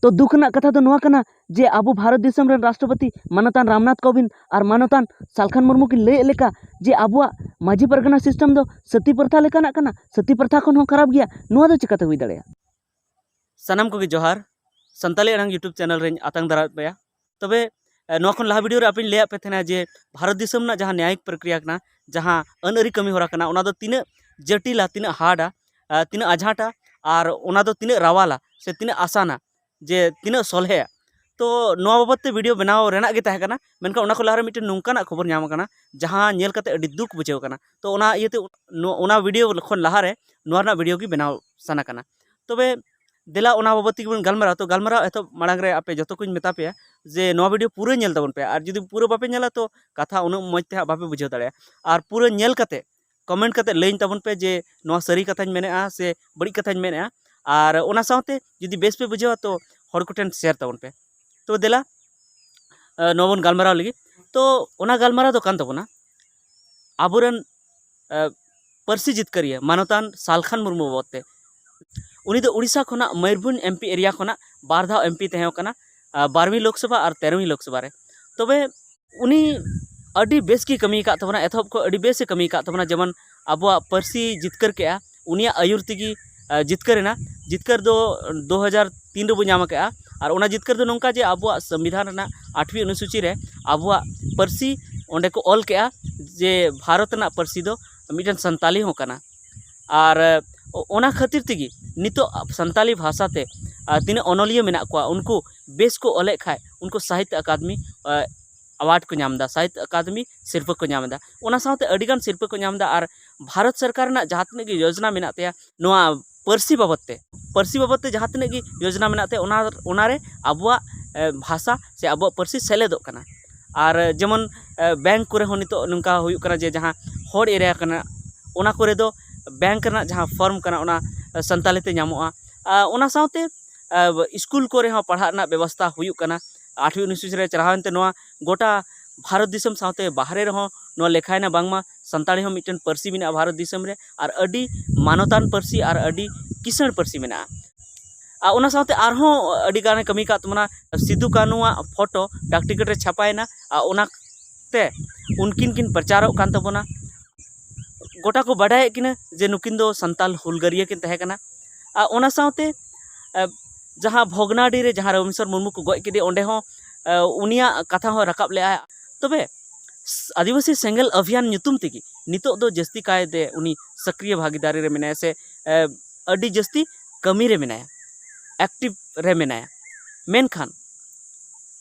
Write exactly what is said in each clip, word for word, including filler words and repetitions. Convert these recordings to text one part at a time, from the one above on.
ᱛᱚ ᱫᱩᱠ ᱨᱮᱱᱟᱜ ᱠᱟᱛᱷᱟ ᱫᱚ ᱱᱚᱣᱟ ᱠᱟᱱᱟ ᱡᱮ ᱟᱵᱚ ᱵᱷᱟᱨᱚᱛ ᱫᱤᱥᱚᱢ ᱨᱮᱱ ᱨᱟᱥᱴᱨᱚᱯᱚᱛᱤ ᱢᱟᱱᱚᱛᱟᱱ ᱨᱟᱢᱱᱟᱛᱷ ᱠᱳᱵᱤᱱᱫ ᱟᱨ ᱢᱟᱱᱚᱛᱟᱱ ᱥᱟᱞᱠᱷᱟᱱ ᱢᱩᱨᱢᱩ ᱠᱤᱱ ᱞᱟᱹᱭᱮᱫ ᱞᱮᱠᱟ ᱡᱮ ᱟᱵᱚᱣᱟᱜ ᱢᱟᱹᱡᱷᱤ ᱯᱟᱨᱜᱟᱱᱟ system ᱫᱚ ᱥᱟᱹᱛᱤ ᱯᱨᱚᱛᱷᱟ ᱞᱮᱠᱟᱱᱟᱜ ᱠᱟᱱᱟ, ᱥᱟᱹᱛᱤ ᱯᱨᱚᱛᱷᱟ ᱠᱷᱚᱱ ᱦᱚᱸ ᱠᱷᱟᱨᱟᱯ ᱜᱮᱭᱟ, ᱱᱚᱣᱟ ᱫᱚ ᱪᱤᱠᱟᱹᱛᱮ ᱦᱩᱭ ᱫᱟᱲᱮᱭᱟᱜᱼᱟ? ᱥᱟᱱᱟᱢ ᱠᱚᱜᱮ ᱡᱚᱦᱟᱨ᱾ ᱥᱟᱱᱛᱟᱲᱤ ᱟᱲᱟᱝ YouTube channel ᱨᱮᱧ ᱟᱛᱟᱝ ᱫᱟᱨᱟᱢᱮᱫ ᱯᱮᱭᱟ᱾ ᱛᱚᱵᱮ, ᱮ, ᱱᱚᱣᱟ ᱠᱷᱚᱱ ᱞᱟᱦᱟ video ᱨᱮ ᱟᱯᱮᱧ ᱞᱟᱹᱭᱟᱫ ᱯᱮ ᱛᱟᱦᱮᱱᱟ ᱡᱮ ᱵᱷᱟᱨᱚᱛ ᱫᱤᱥᱚᱢ ᱨᱮᱱᱟᱜ ᱡᱟᱦᱟᱸ ᱱᱮᱭᱟᱭᱤᱠ ᱯᱨᱚᱠᱨᱤᱭᱟ ᱠᱟᱱᱟ, ᱡᱟᱦᱟᱸ ᱟᱹᱱ ᱟᱹᱨᱤ ᱠᱟᱹᱢᱤ ᱦᱚᱨᱟ ᱠᱟᱱᱟ, ᱚᱱᱟ ᱫᱚ ᱛᱤᱱᱟᱹᱜ ᱡᱚᱴᱤᱞᱟ, ᱛᱤᱱᱟᱹᱜ hard ᱟ, ᱟᱨ ᱛᱤᱱᱟᱹᱜ ᱟᱡᱷᱟᱴᱟ, ᱟᱨ ᱚᱱᱟ ᱫᱚ ᱛᱤᱱᱟᱹᱜ ᱨᱟᱣᱟᱞᱟ ᱥᱮ ᱛᱤᱱᱟᱹᱜ ᱟᱥᱟᱱᱟ, ᱡᱮ ᱛᱤᱱᱟᱹᱜ ᱥᱚᱞᱦᱮᱭᱟ᱾ ᱛᱚ ᱱᱚᱣᱟ ᱵᱟᱵᱚᱫ ᱛᱮ video ᱵᱮᱱᱟᱣ ᱨᱮᱱᱟᱜ ᱜᱮ ᱛᱟᱦᱮᱸ ᱠᱟᱱᱟ, ᱢᱮᱱᱠᱷᱟᱱ ᱚᱱᱟ ᱠᱷᱚᱱ ᱞᱟᱦᱟᱨᱮ ᱢᱤᱫᱴᱮᱱ ᱱᱚᱝᱠᱟᱱᱟᱜ ᱠᱷᱚᱵᱚᱨ ᱧᱟᱢ ᱟᱠᱟᱱᱟ ᱡᱟᱦᱟᱸ ᱧᱮᱞ ᱠᱟᱛᱮ ᱟᱹᱰᱤ ᱫᱩᱠ ᱵᱩᱡᱷᱟᱹᱣ ᱠᱟᱱᱟ᱾ ᱛᱚ ᱚᱱᱟ ᱤᱭᱟᱹᱛᱮ ᱱᱚ-, ᱚᱱᱟ video ᱠᱷᱚᱱ ᱞᱟᱦᱟᱨᱮ ᱱᱚᱣᱟ ᱨᱮᱱᱟᱜ video ᱜᱮ ᱵᱮᱱᱟᱣ ᱥᱟᱱᱟ ᱠᱟᱱᱟ᱾ ᱛᱚᱵᱮ ᱫᱮᱞᱟ ᱚᱱᱟ ᱵᱟᱵᱚᱫ ᱛᱮᱜᱮ ᱵᱚᱱ ᱜᱟᱞᱢᱟᱨᱟᱣᱟ᱾ ᱛᱚ ᱜᱟᱞᱢᱟᱨᱟᱣ ᱮᱛᱚᱦᱚᱵ ᱢᱟᱲᱟᱝ ᱨᱮ ᱟᱯᱮ ᱡᱚᱛᱚ ᱠᱚᱧ ᱢᱮᱛᱟ ᱯᱮᱭᱟ ᱡᱮ ᱱᱚᱣᱟ video ᱯᱩᱨᱟᱹ ᱧᱮᱞ ᱛᱟᱵᱚᱱ ᱯᱮ, ᱟᱨ ᱡᱩᱫᱤ ᱯᱩᱨᱟᱹ ᱵᱟᱯᱮ ᱧᱮᱞᱟ ᱛᱚ ᱠᱟᱛᱷᱟ ᱩᱱᱟᱹᱜ ᱢᱚᱡᱽ ᱛᱮ ᱦᱟᱸᱜ ᱵᱟᱯᱮ ᱵᱩᱡᱷᱟᱹᱣ ᱫᱟᱲᱮᱭᱟᱜᱼᱟ᱾ ᱟᱨ ᱯᱩᱨᱟᱹ ᱧᱮᱞ ᱠᱟᱛᱮ comment ᱠᱟᱛᱮ ᱞᱟᱹᱭᱟᱹᱧ ᱛᱟᱵᱚᱱ ᱯᱮ ᱡᱮ ᱱᱚᱣᱟ ᱥᱟᱹᱨᱤ ᱠᱟᱛᱷᱟᱧ ᱢᱮᱱᱮᱫᱼᱟ ᱥᱮ ᱵᱟᱹᱲᱤᱡ ᱠᱟᱛᱷᱟᱧ ᱢᱮᱱᱮᱫᱼᱟ᱾ ᱟᱨ ᱚᱱᱟ ᱥᱟᱶᱛᱮ ᱡᱩᱫᱤ ᱵᱮᱥ ᱯᱮ ᱵᱩᱡᱷᱟᱹᱣᱟ ᱛᱚ ᱦᱚᱲ ᱠᱚᱴᱷᱮᱱ share ᱛᱟᱵᱚᱱ ᱯᱮ᱾ ᱛᱚ ᱫᱮᱞᱟ, ᱮ, ᱱᱚᱣᱟ ᱵᱚᱱ ᱜᱟᱞᱢᱟᱨᱟᱣ ᱞᱟᱹᱜᱤᱫ᱾ ᱛᱚ ᱚᱱᱟ ᱜᱟᱞᱢᱟᱨᱟᱣ ᱫᱚ ᱠᱟᱱ ᱛᱟᱵᱚᱱᱟ ᱟᱵᱚᱨᱮᱱ, ᱮ, ᱯᱟᱹᱨᱥᱤ ᱡᱤᱛᱠᱟᱹᱨᱤᱭᱟᱹ ᱢᱟᱱᱚᱛᱟᱱ ᱥᱟᱞᱠᱷᱟᱱ ᱢᱩᱨᱢᱩ ᱵᱟᱵᱚᱫ ᱛᱮ᱾ ᱩᱱᱤ ᱫᱚ ᱩᱲᱤᱥᱥᱟ ᱠᱷᱚᱱᱟᱜ ᱢᱚᱭᱩᱨᱵᱷᱚᱸᱡᱽ MP area ᱠᱷᱚᱱᱟᱜ ᱵᱟᱨ ᱫᱷᱟᱣ MP ᱛᱟᱦᱮᱸ ᱠᱟᱱᱟ, ᱟ, ᱵᱟᱨᱦᱚᱸ ᱞᱳᱠᱥᱚᱵᱷᱟ ᱟᱨ ᱛᱮᱨᱚᱦᱚᱸ ᱞᱳᱠᱥᱚᱵᱷᱟ ᱨᱮ᱾ ᱛᱚᱵᱮ ᱩᱱᱤ ᱟᱹᱰᱤ ᱵᱮᱥ ᱜᱮ ᱠᱟᱹᱢᱤ ᱟᱠᱟᱫ ᱛᱟᱵᱚᱱᱟ, ᱮᱛᱚᱦᱚᱵ ᱠᱷᱚᱱ ᱟᱹᱰᱤ ᱵᱮᱥ ᱮ ᱠᱟᱹᱢᱤ ᱟᱠᱟᱫ ᱛᱟᱵᱚᱱᱟ᱾ ᱡᱮᱢᱚᱱ ᱟᱵᱚᱣᱟᱜ ᱯᱟᱹᱨᱥᱤ ᱡᱤᱛᱠᱟᱹᱨ ᱠᱮᱜᱼᱟ, ᱩᱱᱤᱭᱟᱜ ᱟᱹᱭᱩᱨ ᱛᱮᱜᱮ, ᱟ, ᱡᱤᱛᱠᱟᱹᱨ ᱮᱱᱟ᱾ ᱡᱤᱛᱠᱟᱹᱨ ᱫᱚ ᱫᱩ ᱦᱟᱡᱟᱨ ᱛᱤᱱ ᱨᱮᱵᱚ ᱧᱟᱢ ᱟᱠᱟᱫᱼᱟ᱾ ᱟᱨ ᱚᱱᱟ ᱡᱤᱛᱠᱟᱹᱨ ᱫᱚ ᱱᱚᱝᱠᱟ ᱡᱮ ᱟᱵᱚᱣᱟᱜ ᱥᱚᱝᱵᱤᱫᱷᱟᱱ ᱨᱮᱱᱟᱜ ᱟᱴᱷᱣᱤ ᱚᱱᱩᱥᱩᱪᱤ ᱨᱮ ᱟᱵᱚᱣᱟᱜ ᱯᱟᱹᱨᱥᱤ ᱚᱸᱰᱮ ᱠᱚ ᱚᱞ ᱠᱮᱜᱼᱟ ᱡᱮ ᱵᱷᱟᱨᱚᱛ ᱨᱮᱱᱟᱜ ᱯᱟᱹᱨᱥᱤ ᱫᱚ ᱢᱤᱫᱴᱮᱱ ᱥᱟᱱᱛᱟᱞᱤ ᱦᱚᱸ ᱠᱟᱱᱟ᱾ ᱟᱨ, ᱚ-, ᱚᱱᱟ ᱠᱷᱟᱹᱛᱤᱨ ᱛᱮᱜᱮ ᱱᱤᱛᱚᱜ ᱥᱟᱱᱛᱟᱞᱤ ᱵᱷᱟᱥᱟ ᱛᱮ, ᱟ, ᱛᱤᱱᱟᱹᱜ ᱚᱱᱚᱞᱤᱭᱟᱹ ᱢᱮᱱᱟᱜ ᱠᱚᱣᱟ, ᱩᱱᱠᱩ ᱵᱮᱥ ᱠᱚ ᱚᱞᱮᱫ ᱠᱷᱟᱡ ᱩᱱᱠᱩ ᱥᱟᱦᱤᱛᱛᱚ ᱟᱠᱟᱫᱮᱢᱤ, ᱟ, award ᱠᱚ ᱧᱟᱢ ᱮᱫᱟ, ᱥᱟᱦᱤᱛᱛᱚ ᱟᱠᱟᱫᱮᱢᱤ ᱥᱤᱨᱯᱟᱹ ᱠᱚ ᱧᱟᱢ ᱮᱫᱟ᱾ ᱚᱱᱟ ᱥᱟᱶᱛᱮ ᱟᱹᱰᱤᱜᱟᱱ ᱥᱤᱨᱯᱟᱹ ᱠᱚ ᱧᱟᱢ ᱮᱫᱟ᱾ ᱟᱨ ᱵᱷᱟᱨᱚᱛ ᱥᱚᱨᱠᱟᱨ ᱨᱮᱱᱟᱜ ᱡᱟᱦᱟᱸ ᱛᱤᱱᱟᱹᱜ ᱜᱮ ᱭᱳᱡᱽᱱᱟ ᱢᱮᱱᱟᱜ ᱛᱟᱭᱟ ᱱᱚᱣᱟ ᱯᱟᱹᱨᱥᱤ ᱵᱟᱵᱚᱫ ᱛᱮ, ᱯᱟᱹᱨᱥᱤ ᱵᱟᱵᱚᱫ ᱛᱮ ᱡᱟᱦᱟᱸ ᱛᱤᱱᱟᱹᱜ ᱜᱮ ᱭᱳᱡᱽᱱᱟ ᱢᱮᱱᱟᱜ ᱛᱟᱭᱟ, ᱚᱱᱟ, ᱚᱱᱟᱨᱮ ᱟᱵᱚᱣᱟᱜ, ᱮ, ᱵᱷᱟᱥᱟ ᱥᱮ ᱟᱵᱚᱣᱟᱜ ᱯᱟᱹᱨᱥᱤ ᱥᱮᱞᱮᱫᱚᱜ ᱠᱟᱱᱟ᱾ ᱟᱨ ᱡᱮᱢᱚᱱ, ᱮ, bank ᱠᱚᱨᱮ ᱦᱚᱸ ᱱᱤᱛᱚᱜ ᱱᱚᱝᱠᱟ ᱦᱩᱭᱩᱜ ᱠᱟᱱᱟ ᱡᱮ ᱡᱟᱦᱟᱸ ᱦᱚᱲ area ᱠᱟᱱᱟ, ᱚᱱᱟ ᱠᱚᱨᱮ ᱫᱚ bank ᱨᱮᱱᱟᱜ ᱡᱟᱦᱟᱸ form ᱠᱟᱱᱟ, ᱚᱱᱟ ᱥᱟᱱᱛᱟᱞᱤ ᱛᱮ ᱧᱟᱢᱚᱜᱼᱟ᱾ ᱟᱨ ᱚᱱᱟ ᱥᱟᱶᱛᱮ, ᱮ, ᱥᱠᱩᱞ ᱠᱚᱨᱮ ᱦᱚᱸ ᱯᱟᱲᱦᱟᱜ ᱨᱮᱱᱟᱜ ᱵᱮᱵᱚᱥᱛᱷᱟ ᱦᱩᱭᱩᱜ ᱠᱟᱱᱟ᱾ ᱟᱴᱷᱣᱤ ᱚᱱᱩᱥᱩᱪᱤ ᱨᱮ ᱪᱟᱞᱟᱣ ᱮᱱᱛᱮ ᱱᱚᱣᱟ ᱜᱚᱴᱟ ᱵᱷᱟᱨᱚᱛ ᱫᱤᱥᱚᱢ ᱥᱟᱶᱛᱮ ᱵᱟᱦᱨᱮ ᱨᱮᱦᱚᱸ ᱱᱚᱣᱟ ᱞᱮᱠᱷᱟᱭᱮᱱᱟ ᱵᱟᱝᱢᱟ ᱥᱟᱱᱛᱟᱲᱤ ᱦᱚᱸ ᱢᱤᱫᱴᱮᱱ ᱯᱟᱹᱨᱥᱤ ᱢᱮᱱᱟᱜᱼᱟ ᱵᱷᱟᱨᱚᱛ ᱫᱤᱥᱚᱢ ᱨᱮ, ᱟᱨ ᱟᱹᱰᱤ ᱢᱟᱱᱚᱛᱟᱱ ᱯᱟᱹᱨᱥᱤ ᱟᱨ ᱟᱹᱰᱤ ᱠᱤᱥᱟᱹᱬ ᱯᱟᱹᱨᱥᱤ ᱢᱮᱱᱟᱜᱼᱟ᱾ ᱟᱨ ᱚᱱᱟ ᱥᱟᱶᱛᱮ ᱟᱨᱦᱚᱸ ᱟᱹᱰᱤ ᱜᱟᱱᱮ ᱠᱟᱹᱢᱤ ᱟᱠᱟᱫ ᱛᱟᱵᱚᱱᱟ᱾ ᱥᱤᱫᱩ ᱠᱟᱹᱱᱩᱣᱟᱜ ᱯᱷᱳᱴᱳ ᱰᱟᱠ ᱴᱤᱠᱤᱴ ᱨᱮ ᱪᱷᱟᱯᱟᱭᱮᱱᱟ, ᱟᱨ ᱚᱱᱟ ᱛᱮ ᱩᱱᱠᱤᱱ ᱠᱤᱱ ᱯᱨᱚᱪᱟᱨᱚᱜ ᱠᱟᱱ ᱛᱟᱵᱚᱱᱟ᱾ ᱜᱚᱴᱟ ᱠᱚ ᱵᱟᱰᱟᱭᱮᱫ ᱠᱤᱱᱟ ᱡᱮ ᱱᱩᱠᱤᱱ ᱫᱚ ᱥᱟᱱᱛᱟᱞ ᱦᱩᱞᱜᱟᱹᱨᱤᱭᱟᱹ ᱠᱤᱱ ᱛᱟᱦᱮᱸ ᱠᱟᱱᱟ᱾ ᱟᱨ ᱚᱱᱟ ᱥᱟᱶᱛᱮ, ᱮ, ᱡᱟᱦᱟᱸ ᱵᱷᱚᱜᱽᱱᱟᱰᱤ ᱨᱮ ᱡᱟᱦᱟᱸ ᱨᱚᱵᱤᱱᱫᱨᱚ ᱢᱩᱨᱢᱩ ᱠᱚ ᱜᱚᱡ ᱠᱮᱫᱮᱭᱟ, ᱚᱸᱰᱮ ᱦᱚᱸ, ᱮ, ᱩᱱᱤᱭᱟᱜ ᱠᱟᱛᱷᱟ ᱦᱚᱸ ᱨᱟᱠᱟᱵ ᱞᱮᱫᱼᱟ᱾ ᱛᱚᱵᱮ ᱥ-, ᱟᱹᱫᱤᱵᱟᱹᱥᱤ ᱥᱮᱸᱜᱮᱞ ᱚᱵᱷᱤᱭᱟᱱ ᱧᱩᱛᱩᱢ ᱛᱮᱜᱮ ᱱᱤᱛᱚᱜ ᱫᱚ ᱡᱟᱹᱥᱛᱤ ᱠᱟᱭᱛᱮ ᱩᱱᱤ ᱥᱚᱠᱨᱤᱭᱚ ᱵᱷᱟᱜᱤᱫᱟᱨᱤ ᱨᱮ ᱢᱮᱱᱟᱭᱟ, ᱥᱮ, ᱮ, ᱟᱹᱰᱤ ᱡᱟᱹᱥᱛᱤ ᱠᱟᱹᱢᱤ ᱨᱮ ᱢᱮᱱᱟᱭᱟ, ᱮᱠᱴᱤᱵᱷ ᱨᱮ ᱢᱮᱱᱟᱭᱟ᱾ ᱢᱮᱱᱠᱷᱟᱱ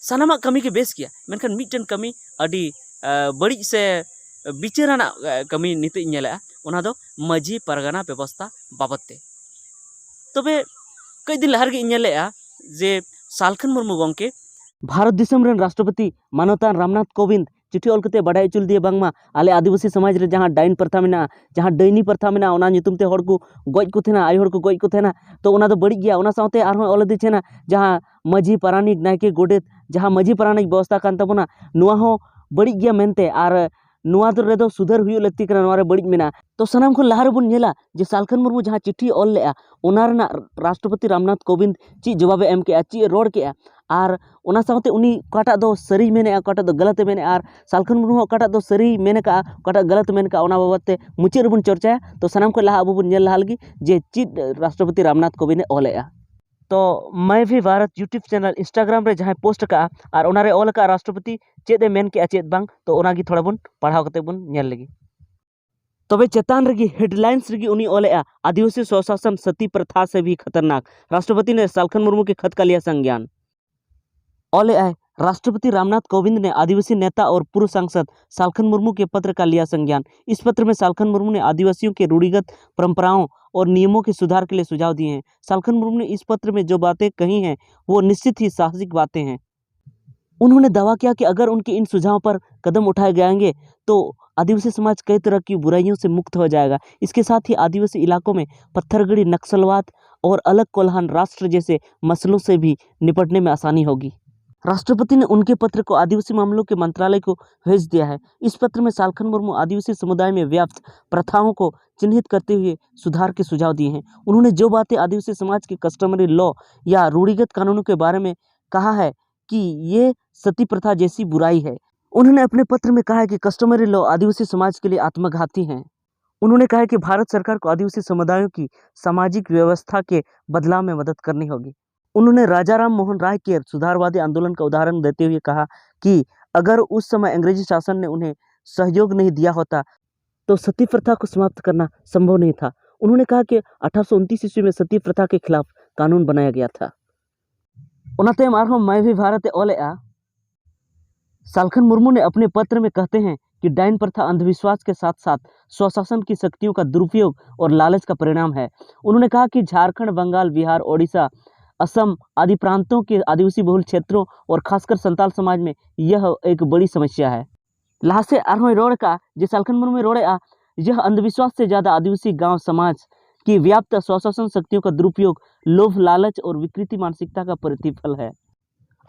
ᱥᱟᱱᱟᱢᱟᱜ ᱠᱟᱹᱢᱤ ᱜᱮ ᱵᱮᱥ ᱜᱮᱭᱟ, ᱢᱮᱱᱠᱷᱟᱱ ᱢᱤᱫᱴᱮᱱ ᱠᱟᱹᱢᱤ ᱟᱹᱰᱤ, ᱮ, ᱵᱟᱹᱲᱤᱡ ᱥᱮ ᱵᱤᱪᱟᱹᱨ ᱟᱱᱟᱜ, ᱮ, ᱠᱟᱹᱢᱤ ᱱᱤᱛᱚᱜ ᱤᱧ ᱧᱮᱞᱮᱜᱼᱟ, ᱚᱱᱟ ᱫᱚ ᱢᱟᱹᱡᱷᱤ ᱯᱟᱨᱜᱟᱱᱟ ᱵᱮᱵᱚᱥᱛᱷᱟ ᱵᱟᱵᱚᱫ ᱛᱮ᱾ ᱛᱚᱵᱮ ᱠᱟᱹᱡ ᱫᱤᱱ ᱞᱟᱦᱟ ᱨᱮᱜᱮ ᱤᱧ ᱧᱮᱞᱮᱜᱼᱟ ᱡᱮ ᱥᱟᱞᱠᱷᱟᱱ ᱢᱩᱨᱢᱩ ᱜᱚᱢᱠᱮ ᱵᱷᱟᱨᱚᱛ ᱫᱤᱥᱚᱢ ᱨᱮᱱ ᱨᱟᱥᱴᱨᱚᱯᱚᱛᱤ ᱢᱟᱱᱚᱛᱟᱱ ᱨᱟᱢᱱᱟᱛᱷ ᱠᱳᱵᱤᱱᱫ ᱪᱤᱴᱷᱤ ᱚᱞ ᱠᱟᱛᱮ ᱵᱟᱰᱟᱭ ᱦᱚᱪᱚ ᱞᱮᱫᱮᱭᱟ, ᱵᱟᱝᱢᱟ ᱟᱞᱮ ᱟᱹᱫᱤᱵᱟᱹᱥᱤ ᱥᱚᱢᱟᱡᱽ ᱨᱮ ᱡᱟᱦᱟᱸ ᱰᱟᱭᱤᱱ ᱯᱨᱚᱛᱷᱟ ᱢᱮᱱᱟᱜᱼᱟ, ᱡᱟᱦᱟᱸ ᱰᱟᱹᱭᱱᱤ ᱯᱨᱚᱛᱷᱟ ᱢᱮᱱᱟᱜᱼᱟ, ᱚᱱᱟ ᱧᱩᱛᱩᱢ ᱛᱮ ᱦᱚᱲ ᱠᱚ ᱜᱚᱡ ᱠᱚ ᱛᱟᱦᱮᱱᱟ, ᱟᱭᱳ ᱦᱚᱲ ᱠᱚ ᱜᱚᱡ ᱠᱚ ᱛᱟᱦᱮᱱᱟ, ᱛᱚ ᱚᱱᱟ ᱫᱚ ᱵᱟᱹᱲᱤᱡ ᱜᱮᱭᱟ᱾ ᱚᱱᱟ ᱥᱟᱶᱛᱮ ᱟᱨᱦᱚᱸ ᱚᱞ ᱟᱫᱮ ᱛᱟᱦᱮᱱᱟ, ᱡᱟᱦᱟᱸ ᱢᱟᱹᱡᱷᱤ ᱯᱟᱨᱟᱱᱤᱠ ᱱᱟᱭᱠᱮ ᱜᱚᱰᱮᱛ ᱡᱟᱦᱟᱸ ᱢᱟᱹᱡᱷᱤ ᱯᱟᱨᱟᱱᱤᱠ ᱵᱮᱵᱚᱥᱛᱷᱟ ᱠᱟᱱ ᱛᱟᱵᱚᱱᱟ, ᱱᱚᱣᱟ ᱦᱚᱸ ᱵᱟᱹᱲᱤᱡ ᱜᱮᱭᱟ ᱢᱮᱱᱛᱮ, ᱟᱨ ᱱᱚᱣᱟ ᱫᱚ ᱨᱮᱫᱚ ᱥᱩᱫᱷᱟᱹᱨ ᱦᱩᱭᱩᱜ ᱞᱟᱹᱠᱛᱤ ᱠᱟᱱᱟ, ᱱᱚᱣᱟ ᱨᱮ ᱵᱟᱹᱲᱤᱡ ᱢᱮᱱᱟᱜᱼᱟ᱾ ᱛᱚ ᱥᱟᱱᱟᱢ ᱠᱷᱚᱱ ᱞᱟᱦᱟ ᱨᱮᱵᱚᱱ ᱧᱮᱞᱟ ᱡᱮ ᱥᱟᱞᱠᱷᱟᱱ ᱢᱩᱨᱢᱩ ᱡᱟᱦᱟᱸ ᱪᱤᱴᱷᱤ ᱚᱞ ᱞᱮᱜᱼᱟ, ᱚᱱᱟ ᱨᱮᱱᱟᱜ ᱨᱟᱥᱴᱨᱚᱯᱚᱛᱤ ᱨᱟᱢᱱᱟᱛᱷ ᱠᱳᱵᱤᱱᱫ ᱪᱮᱫ ᱡᱚᱵᱟᱵᱮ ᱮᱢ ᱠᱮᱜᱼᱟ, ᱪᱮᱫ ᱮ ᱨᱚᱲ ᱠᱮᱜᱼᱟ, ᱟᱨ ᱚᱱᱟ ᱥᱟᱶᱛᱮ ᱩᱱᱤ ᱚᱠᱟᱴᱟᱜ ᱫᱚ ᱥᱟᱹᱨᱤᱭ ᱢᱮᱱᱮᱜᱼᱟ, ᱚᱠᱟᱴᱟᱜ ᱫᱚ ᱜᱟᱞᱟᱛ ᱮ ᱢᱮᱱᱮᱜᱼᱟ, ᱟᱨ ᱥᱟᱞᱠᱷᱟᱱ ᱢᱩᱨᱢᱩ ᱦᱚᱸ ᱚᱠᱟᱴᱟᱜ ᱫᱚ ᱥᱟᱹᱨᱤᱭ ᱢᱮᱱ ᱠᱟᱜᱼᱟ, ᱚᱠᱟᱴᱟᱜ ᱜᱟᱞᱟᱛ ᱮ ᱢᱮᱱ ᱠᱟᱜᱼᱟ, ᱚᱱᱟ ᱵᱟᱵᱚᱫ ᱛᱮ ᱢᱩᱪᱟᱹᱫ ᱨᱮᱵᱚᱱ ᱪᱚᱨᱪᱟᱭᱟ᱾ ᱛᱚ ᱥᱟᱱᱟᱢ ᱠᱷᱚᱱ ᱞᱟᱦᱟ ᱟᱵᱚ ᱵᱚᱱ ᱧᱮᱞ ᱞᱟᱦᱟ ᱞᱮᱜᱮ ᱡᱮ ᱪᱮᱫ ᱨᱟᱥᱴᱨᱚᱯᱚᱛᱤ ᱨᱟᱢᱱᱟᱛᱷ ᱠᱳᱵᱤᱱᱫ ᱮ ᱚᱞᱮᱜᱼᱟ᱾ ᱛᱚ ᱢᱟᱭ ᱵᱷᱤ ᱵᱷᱟᱨᱚᱛ YouTube ᱪᱮᱱᱮᱞ Instagram ᱨᱮ ᱡᱟᱦᱟᱸᱭ ᱯᱳᱥᱴ ᱟᱠᱟᱜᱼᱟ ᱟᱨ ᱚᱱᱟᱨᱮ ᱚᱞ ᱟᱠᱟᱜᱼᱟ ᱨᱟᱥᱴᱨᱚᱯᱚᱛᱤ ᱪᱮᱫ ᱮ ᱢᱮᱱ ᱠᱮᱜᱼᱟ ᱪᱮᱫ ᱵᱟᱝ, ᱛᱚ ᱚᱱᱟᱜᱮ ᱛᱷᱚᱲᱟ ᱵᱚᱱ ᱯᱟᱲᱦᱟᱣ ᱠᱟᱛᱮ ᱵᱚᱱ ᱧᱮᱞ ᱞᱮᱜᱮ᱾ ᱛᱚᱵᱮ ᱪᱮᱛᱟᱱ ᱨᱮᱜᱮ ᱦᱮᱰᱞᱟᱭᱤᱱᱥ ᱨᱮᱜᱮ ᱩᱱᱤ ᱚᱞᱮᱜᱼᱟ, "आदिवासी स्वशासन सती प्रथा से भी खतरनाक, राष्ट्रपति ने सालखन मुर्मू के खत का लिया संज्ञान।" ᱚᱞᱮᱜᱼᱟᱭ, राष्ट्रपति रामनाथ कोविंद ने आदिवासी नेता और पूर्व सांसद सालखन मुर्मू के पत्र का लिया संज्ञान। इस पत्र में सालखन मुर्मू ने आदिवासियों के रूढ़िगत परंपराओं और नियमों के सुधार के लिए सुझाव दिए हैं। सालखन मुर्मू ने इस पत्र में जो बातें कही हैं, वो निश्चित ही साहसिक बातें हैं। उन्होंने दावा किया कि अगर उनके इन सुझावों पर कदम उठाए जाएंगे, तो आदिवासी समाज कई तरह की बुराइयों से मुक्त हो जाएगा। इसके साथ ही आदिवासी इलाकों में पत्थरगढ़ी नक्सलवाद और अलग कोल्हान राष्ट्र जैसे मसलों से भी निपटने में आसानी होगी। राष्ट्रपति ने उनके पत्र को आदिवासी मामलों के मंत्रालय को भेज दिया है। इस पत्र में सालखन मुर्मू आदिवासी समुदाय में व्याप्त प्रथाओं को चिन्हित करते हुए सुधार के सुझाव दिए हैं। उन्होंने जो बातें आदिवासी समाज के कस्टमरी लॉ या रूढ़िगत कानूनों के बारे में कहा है कि ये सती प्रथा जैसी बुराई है। उन्होंने अपने पत्र में कहा है कि कस्टमरी लॉ आदिवासी समाज के लिए आत्मघाती हैं। उन्होंने कहा है कि भारत सरकार को आदिवासी समुदायों की सामाजिक व्यवस्था के बदलाव में मदद करनी होगी। उन्होंने राजा राम मोहन राय के सुधारवादी आंदोलन का उदाहरण देते हुए कहा कि अगर उस समय अंग्रेजी शासन ने उन्हें सहयोग नहीं दिया होता तो सती प्रथा को समाप्त करना संभव नहीं था। उन्होंने कहा कि अठारह सौ उनतीस ईस्वी में सती प्रथा के खिलाफ कानून बनाया गया था। ᱚᱱᱟ ᱛᱟᱭᱚᱢ ᱟᱨᱦᱚᱸ मैं भी भारत ᱮ ᱚᱞᱮᱜᱼᱟ᱾ सालखन मुर्मू ने अपने पत्र में कहते हैं कि डाइन प्रथा अंधविश्वास के साथ साथ स्वशासन की शक्तियों का दुरुपयोग और लालच का परिणाम है। उन्होंने कहा कि झारखंड, बंगाल, बिहार, ओडिशा, असम आदि प्रांतों के आदिवासी बहुल क्षेत्रों और खासकर संताल समाज में यह एक बड़ी समस्या है। ᱞᱟᱦᱟ ᱥᱮᱫ ᱟᱨᱦᱚᱸᱭ ᱨᱚᱲ ᱠᱟᱜᱼᱟ ᱡᱮ ᱥᱟᱞᱠᱷᱟᱱ ᱢᱩᱨᱢᱩᱭ ᱨᱚᱲᱮᱜᱼᱟ, यह अंधविश्वास से ज़्यादा आदिवासी गांव समाज की व्याप्त स्वशासन शक्तियों का दुरुपयोग, लोभ, लालच और विकृति मानसिकता का प्रतिफल है।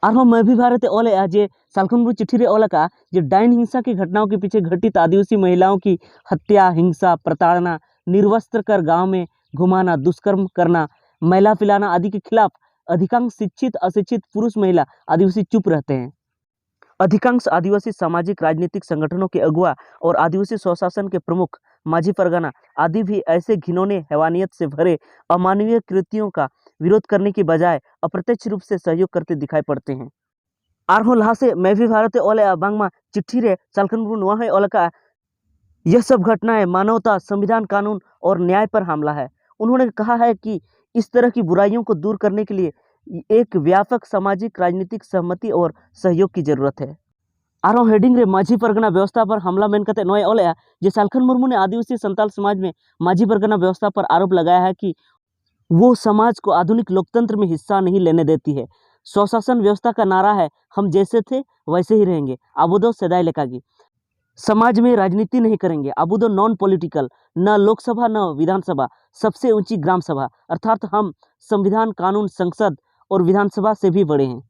ᱟᱨᱦᱚᱸ मैं भी भारत ᱮ ᱚᱞᱮᱜᱼᱟ ᱡᱮ ᱥᱟᱞᱠᱷᱟᱱ ᱢᱩᱨᱢᱩ ᱪᱤᱴᱷᱤ ᱨᱮ ᱚᱞ ᱟᱠᱟᱜᱼᱟ ᱡᱮ डाइन हिंसा की घटनाओं के पीछे घटित आदिवासी महिलाओं की हत्या, हिंसा, प्रताड़ना, निर्वस्त्र कर गांव में घुमाना, दुष्कर्म करना, मैला पिलाना आदि के खिलाफ अधिकांश शिक्षित अशिक्षित पुरुष महिला आदिवासी चुप रहते हैं। अधिकांश आदिवासी सामाजिक राजनीतिक संगठनों के अगुआ और आदिवासी स्वशासन के प्रमुख, माझी परगना आदि भी ऐसे घिनौने, हैवानियत से भरे अमानवीय कृतियों का विरोध करने की बजाय अप्रत्यक्ष रूप से सहयोग करते दिखाई पड़ते हैं। ᱟᱨᱦᱚᱸ ᱞᱟᱦᱟ ᱥᱮᱫ मैं भी भारत ᱮ ᱚᱞᱮᱜᱼᱟ, ᱵᱟᱝᱢᱟ ᱪᱤᱴᱷᱤ ᱨᱮ ᱥᱟᱞᱠᱷᱟᱱ ᱢᱩᱨᱢᱩ ᱱᱚᱣᱟ ᱦᱚᱸᱭ ᱚᱞ ᱟᱠᱟᱜᱼᱟ, यह सब घटनाएं मानवता, संविधान, कानून और न्याय पर हमला है। उन्होंने कहा है कि इस तरह की बुराइयों को दूर करने के लिए एक व्यापक सामाजिक, राजनीतिक सहमति और सहयोग की जरूरत है। ᱟᱨᱦᱚᱸ ᱦᱮᱰᱤᱝ ᱨᱮ ᱢᱟᱹᱡᱷᱤ ᱯᱟᱨᱜᱟᱱᱟ ᱵᱮᱵᱚᱥᱛᱷᱟ ᱯᱚᱨ ᱦᱟᱢᱞᱟ ᱢᱮᱱ ᱠᱟᱛᱮ ᱱᱚᱣᱟᱭ ᱚᱞᱮᱜᱼᱟ ᱡᱮ ᱥᱟᱞᱠᱷᱟᱱ ᱢᱩᱨᱢᱩ ᱱᱮ ᱟᱹᱫᱤᱵᱟᱹᱥᱤ ᱥᱟᱱᱛᱟᱞ ᱥᱚᱢᱟᱡᱽ ᱢᱮ ᱢᱟᱹᱡᱷᱤ ᱯᱟᱨᱜᱟᱱᱟ ᱵᱮᱵᱚᱥᱛᱷᱟ ᱯᱚᱨ ᱟᱨᱳᱯ ᱞᱟᱜᱟᱭᱟ ᱦᱟᱭ ᱠᱤ वो समाज को आधुनिक लोकतंत्र में हिस्सा नहीं लेने देती है। स्वशासन व्यवस्था का नारा है, हम जैसे थे वैसे ही रहेंगे। ᱟᱵᱚ ᱫᱚ ᱥᱮᱫᱟᱭ ᱞᱮᱠᱟᱜᱮ ᱥᱚᱢᱟᱡᱽ ᱢᱮ ᱨᱟᱡᱽᱱᱤᱛᱤ ᱱᱟᱦᱤ ᱠᱟᱨᱮᱝᱜᱮ᱾ ᱟᱵᱚ ᱫᱚ ᱱᱚᱱ ᱯᱚᱞᱤᱴᱤᱠᱟᱞ, ᱱᱟ ᱞᱳᱠᱥᱚᱵᱷᱟ ᱱᱟ ᱵᱤᱫᱷᱟᱱᱥᱚᱵᱷᱟ, ᱥᱚᱵᱥᱮ ᱩᱸᱪᱤ ᱜᱨᱟᱢ ᱥᱚᱵᱷᱟ, ᱚᱨᱛᱷᱟᱛ ᱦᱟᱢ ᱥᱚᱝᱵᱤᱫᱷᱟᱱ, ᱠᱟᱱᱩᱱ, ᱥᱚᱝᱥᱚᱫ ᱚᱨ ᱵᱤᱫᱷᱟᱱᱥᱚᱵᱷᱟ ᱥᱮ ᱵᱷᱤ ᱵᱚᱲᱮ ᱦᱮᱸ᱾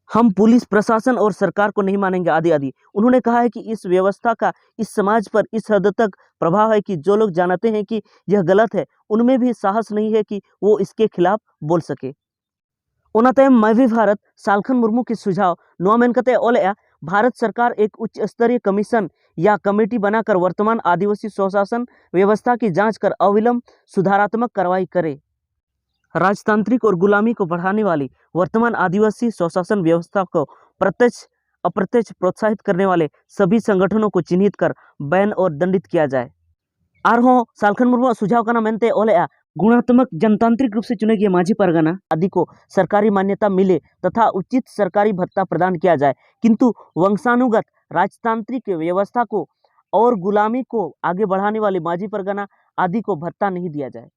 हम पुलिस प्रशासन और सरकार को नहीं मानेंगे आदि आदि। उन्होंने कहा है कि इस व्यवस्था का इस समाज पर इस हद तक प्रभाव है कि जो लोग जानते हैं कि यह गलत है, उनमें भी साहस नहीं है कि वो इसके खिलाफ बोल सके। ᱚᱱᱟ ᱛᱟᱭᱚᱢ ᱢᱟᱭᱵᱷᱤ ᱵᱷᱟᱨᱚᱛ ᱥᱟᱞᱠᱷᱟᱱ ᱢᱩᱨᱢᱩ ᱠᱤ ᱥᱩᱡᱷᱟᱣ ᱱᱚᱣᱟ ᱢᱮᱱ ᱠᱟᱛᱮ ᱚᱞᱮᱜᱼᱟ, भारत सरकार एक उच्च स्तरीय कमीशन या कमेटी बनाकर वर्तमान आदिवासी स्वशासन व्यवस्था की जांच कर अविलंब सुधारात्मक कार्रवाई करे। राजतांत्रिक और गुलामी को बढ़ाने वाली वर्तमान आदिवासी स्वशासन व्यवस्था को प्रत्यक्ष अप्रत्यक्ष प्रोत्साहित करने वाले सभी संगठनों को चिन्हित कर बैन और दंडित किया जाए। ᱟᱨᱦᱚᱸ ᱥᱟᱞᱠᱷᱟᱱ ᱢᱩᱨᱢᱩᱣᱟᱜ ᱥᱩᱡᱷᱟᱣ ᱠᱟᱱᱟ ᱢᱮᱱᱛᱮ ᱚᱞᱮᱜᱼᱟ, गुणात्मक जनतांत्रिक रूप से चुने गए माझी परगना आदि को सरकारी मान्यता मिले तथा उचित सरकारी भत्ता प्रदान किया जाए, किंतु वंशानुगत राजतांत्रिक व्यवस्था को और गुलामी को आगे बढ़ाने वाले माझी परगना आदि को भत्ता नहीं दिया जाए।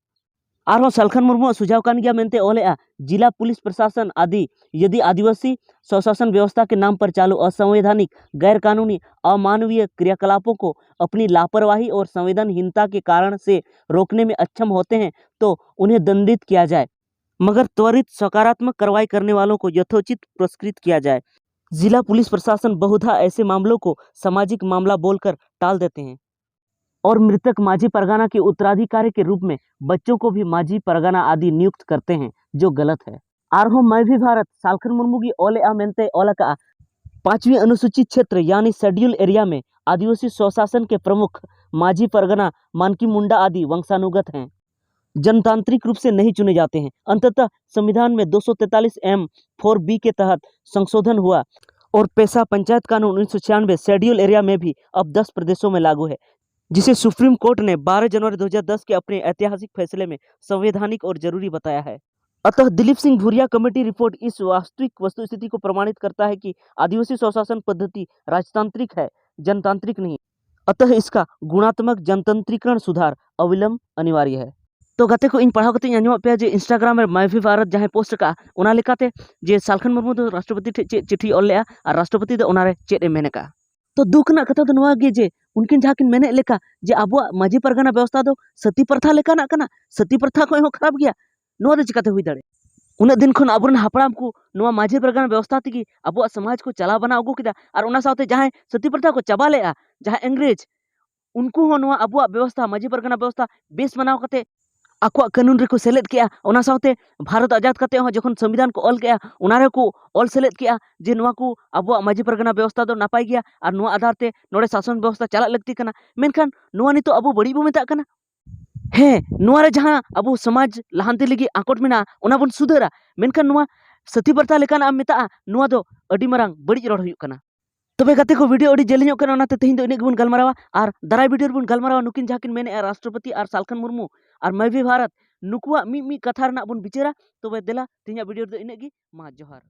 ᱟᱨᱦᱚᱸ ᱥᱟᱞᱠᱷᱟᱱ ᱢᱩᱨᱢᱩᱣᱟᱜ ᱥᱩᱡᱷᱟᱣ ᱠᱟᱱ ᱜᱮᱭᱟ ᱢᱮᱱᱛᱮ ᱚᱞᱮᱜᱼᱟ, जिला पुलिस प्रशासन आदि यदि आदिवासी स्वशासन व्यवस्था के नाम पर चालू असंवैधानिक, गैर कानूनी, अमानवीय क्रियाकलापों को अपनी लापरवाही और संवेदनहीनता के कारण से रोकने में अक्षम होते हैं तो उन्हें दंडित किया जाए, मगर त्वरित सकारात्मक कार्रवाई करने वालों को यथोचित पुरस्कृत किया जाए। जिला पुलिस प्रशासन बहुधा ऐसे मामलों को सामाजिक मामला बोलकर टाल देते हैं और मृतक माझी परगना के उत्तराधिकारी के रूप में बच्चों को भी माझी परगना आदि नियुक्त करते हैं, जो गलत है। ᱟᱨᱦᱚᱸ ᱢᱟᱭᱵᱷᱤ ᱵᱷᱟᱨᱚᱛ ᱥᱟᱞᱠᱷᱟᱱ ᱢᱩᱨᱢᱩ ᱜᱮ ᱚᱞᱮᱜᱼᱟ ᱢᱮᱱᱛᱮ ᱚᱞ ᱟᱠᱟᱜᱼᱟ, पांचवी अनुसूची क्षेत्र यानी शेड्यूल एरिया में आदिवासी स्वशासन के प्रमुख माझी परगना, मानकी मुंडा आदि वंशानुगत हैं, जनतांत्रिक रूप से नहीं चुने जाते हैं। अंततः संविधान में दो सौ तैंतालीस एम फ़ोर बी के तहत संशोधन हुआ और पेशा पंचायत कानून उन्नीस सौ छियानवे शेड्यूल एरिया में भी अब दस प्रदेशों में लागू है, जिसे सुप्रीम कोर्ट ने बारह जनवरी दो हज़ार दस के अपने ऐतिहासिक फैसले में संवैधानिक और जरूरी बताया है। अतः दिलीप सिंह भुरिया कमेटी रिपोर्ट इस वास्तविक वस्तुस्थिति को प्रमाणित करता है कि आदिवासी स्वशासन पद्धति राजतांत्रिक है, जनतांत्रिक नहीं। अतः इसका गुणात्मक जनतंत्रीकरण सुधार अविलंब अनिवार्य है। ᱛᱚ ᱜᱟᱛᱮ ᱠᱚ, ᱤᱧ ᱯᱟᱲᱦᱟᱣ ᱠᱟᱛᱮᱧ ᱟᱸᱡᱚᱢᱟᱫ ᱯᱮᱭᱟ ᱡᱮ ᱤᱱᱥᱴᱟᱜᱨᱟᱢ ᱨᱮ ᱢᱟᱭᱵᱷᱤ ᱵᱷᱟᱨᱚᱛ ᱡᱟᱦᱟᱸᱭ ᱯᱳᱥᱴ ᱟᱠᱟᱫᱼᱟ, ᱚᱱᱟ ᱞᱮᱠᱟᱛᱮ ᱡᱮ ᱥᱟᱞᱠᱷᱟᱱ ᱢᱩᱨᱢᱩ ᱫᱚ ᱨᱟᱥᱴᱨᱚᱯᱚᱛᱤ ᱴᱷᱮᱱ ᱪᱮᱫ ᱪᱤᱴᱷᱤᱭ ᱚᱞ ᱞᱮᱫᱼᱟ ᱟᱨ ᱨᱟᱥᱴᱨᱚᱯᱚᱛᱤ ᱫᱚ ᱚᱱᱟᱨᱮ ᱪᱮᱫ ᱮ ᱢᱮᱱ ᱟᱠᱟᱫᱼᱟ᱾ ᱛᱚ ᱫᱩᱠ ᱨᱮᱱᱟᱜ ᱠᱟᱛᱷᱟ ᱫᱚ ᱱᱚᱣᱟ ᱜᱮ ᱡᱮ ᱩᱱᱠᱤᱱ ᱡᱟᱦᱟᱸ ᱠᱤᱱ ᱢᱮᱱᱮᱫ ᱞᱮᱠᱟ ᱡᱮ ᱟᱵᱚᱣᱟᱜ ᱢᱟᱹᱡᱷᱤ ᱯᱟᱨᱜᱟᱱᱟ ᱵᱮᱵᱚᱥᱛᱷᱟ ᱫᱚ ᱥᱟᱹᱛᱤ ᱯᱨᱚᱛᱷᱟ ᱞᱮᱠᱟᱱᱟᱜ ᱠᱟᱱᱟ, ᱥᱟᱹᱛᱤ ᱯᱨᱚᱛᱷᱟ ᱠᱷᱚᱱ ᱦᱚᱸ ᱠᱷᱟᱨᱟᱯ ᱜᱮᱭᱟ, ᱱᱚᱣᱟ ᱫᱚ ᱪᱤᱠᱟᱹᱛᱮ ᱦᱩᱭ ᱫᱟᱲᱮᱭᱟᱜᱼᱟ? ᱩᱱᱟᱹᱜ ᱫᱤᱱ ᱠᱷᱚᱱ ᱟᱵᱚᱨᱮᱱ ᱦᱟᱯᱲᱟᱢ ᱠᱚ ᱱᱚᱣᱟ ᱢᱟᱹᱡᱷᱤ ᱯᱟᱨᱜᱟᱱᱟ ᱵᱮᱵᱚᱥᱛᱷᱟ ᱛᱮᱜᱮ ᱟᱵᱚᱣᱟᱜ ᱥᱚᱢᱟᱡᱽ ᱠᱚ ᱪᱟᱞᱟᱣ ᱵᱟᱱᱟᱣ ᱟᱹᱜᱩ ᱠᱮᱫᱟ᱾ ᱟᱨ ᱚᱱᱟ ᱥᱟᱶᱛᱮ ᱡᱟᱦᱟᱸᱭ ᱥᱟᱹᱛᱤ ᱯᱨᱚᱛᱷᱟ ᱠᱚ ᱪᱟᱵᱟ ᱞᱮᱫᱼᱟ, ᱡᱟᱦᱟᱸ ᱤᱝᱨᱮᱡᱽ, ᱩᱱᱠᱩ ᱦᱚᱸ ᱱᱚᱣᱟ ᱟᱵᱚᱣᱟᱜ ᱵᱮᱵᱚᱥᱛᱷᱟ, ᱢᱟᱹᱡᱷᱤ ᱯᱟᱨᱜᱟᱱᱟ ᱵᱮᱵᱚᱥᱛᱷᱟ ᱵᱮᱥ ᱢᱟᱱᱟᱣ ᱠᱟᱛᱮ ᱟᱠᱚᱣᱟᱜ ᱠᱟᱹᱱᱩᱱ ᱨᱮᱠᱚ ᱥᱮᱞᱮᱫ ᱠᱮᱜᱼᱟ᱾ ᱚᱱᱟ ᱥᱟᱶᱛᱮ ᱵᱷᱟᱨᱚᱛ ᱟᱡᱟᱫ ᱠᱟᱛᱮ ᱦᱚᱸ ᱡᱚᱠᱷᱚᱱ ᱥᱚᱝᱵᱤᱫᱷᱟᱱ ᱠᱚ ᱚᱞ ᱠᱮᱜᱼᱟ, ᱚᱱᱟ ᱨᱮᱠᱚ ᱚᱞ ᱥᱮᱞᱮᱫ ᱠᱮᱜᱼᱟ ᱡᱮ ᱱᱚᱣᱟ ᱠᱚ ᱟᱵᱚᱣᱟᱜ ᱢᱟᱹᱡᱷᱤ ᱯᱟᱨᱜᱟᱱᱟ ᱵᱮᱵᱚᱥᱛᱷᱟ ᱫᱚ ᱱᱟᱯᱟᱭ ᱜᱮᱭᱟ ᱟᱨ ᱱᱚᱣᱟ ᱟᱫᱷᱟᱨ ᱛᱮ ᱱᱚᱰᱮ ᱥᱟᱥᱚᱱ ᱵᱮᱵᱚᱥᱛᱷᱟ ᱪᱟᱞᱟᱜ ᱞᱟᱹᱠᱛᱤ ᱠᱟᱱᱟ᱾ ᱢᱮᱱᱠᱷᱟᱱ ᱱᱚᱣᱟ ᱱᱤᱛᱚᱜ ᱟᱵᱚ ᱵᱟᱹᱲᱤᱡ ᱵᱚ ᱢᱮᱛᱟᱜ ᱠᱟᱱᱟ᱾ ᱦᱮᱸ, ᱱᱚᱣᱟ ᱨᱮ ᱡᱟᱦᱟᱸ ᱟᱵᱚ ᱥᱚᱢᱟᱡᱽ ᱞᱟᱦᱟᱱᱛᱤ ᱞᱟᱹᱜᱤᱫ ᱟᱸᱠᱚᱴ ᱢᱮᱱᱟᱜᱼᱟ, ᱚᱱᱟ ᱵᱚᱱ ᱥᱩᱫᱷᱟᱹᱨᱟ᱾ ᱢᱮᱱᱠᱷᱟᱱ ᱱᱚᱣᱟ ᱥᱟᱹᱛᱤ ᱯᱨᱚᱛᱷᱟ ᱞᱮᱠᱟᱱᱟᱜ ᱮᱢ ᱢᱮᱛᱟᱜᱼᱟ, ᱱᱚᱣᱟ ᱫᱚ ᱟᱹᱰᱤ ᱢᱟᱨᱟᱝ ᱵᱟᱹᱲᱤᱡ ᱨᱚᱲ ᱦᱩᱭᱩᱜ ᱠᱟᱱᱟ᱾ ᱛᱚᱵᱮ ᱜᱟᱛᱮ ᱠᱚ, ᱵᱷᱤᱰᱤᱭᱳ ᱟᱹᱰᱤ ᱡᱮᱞᱮᱧᱚᱜ ᱠᱟᱱᱟ, ᱚᱱᱟᱛᱮ ᱛᱮᱦᱮᱧ ᱫᱚ ᱤᱱᱟᱹᱜ ᱜᱮᱵᱚᱱ ᱜᱟᱞᱢᱟᱨᱟᱣᱟ᱾ ᱟᱨ ᱫᱟᱨᱟᱭ ᱵᱷᱤᱰᱤᱭᱳ ᱨᱮᱵᱚᱱ ᱜᱟᱞᱢᱟᱨᱟᱣᱟ ᱱᱩᱠᱤᱱ ᱡᱟᱦᱟᱸ ᱠᱤᱱ ᱢᱮᱱᱮᱫᱼᱟ, ᱨᱟᱥᱴᱨᱚᱯᱚᱛᱤ ᱟᱨ ᱥᱟᱞᱠᱷᱟᱱ ᱢᱩᱨᱢᱩ ᱟᱨ ᱢᱟᱹᱭ ᱵᱷᱤ ᱵᱷᱟᱨᱚᱛ, ᱱᱩᱠᱩᱣᱟᱜ ᱢᱤᱫ ᱢᱤᱫ ᱠᱟᱛᱷᱟ ᱨᱮᱱᱟᱜ ᱵᱚᱱ ᱵᱤᱪᱟᱹᱨᱟ᱾ ᱛᱚᱵᱮ ᱫᱮᱞᱟ, ᱛᱮᱦᱮᱧᱟᱜ ᱵᱷᱤᱰᱤᱭᱳ ᱨᱮᱫᱚ ᱤᱱᱟᱹᱜ ᱜᱮ᱾ ᱢᱟ ᱡᱚᱦᱟᱨ᱾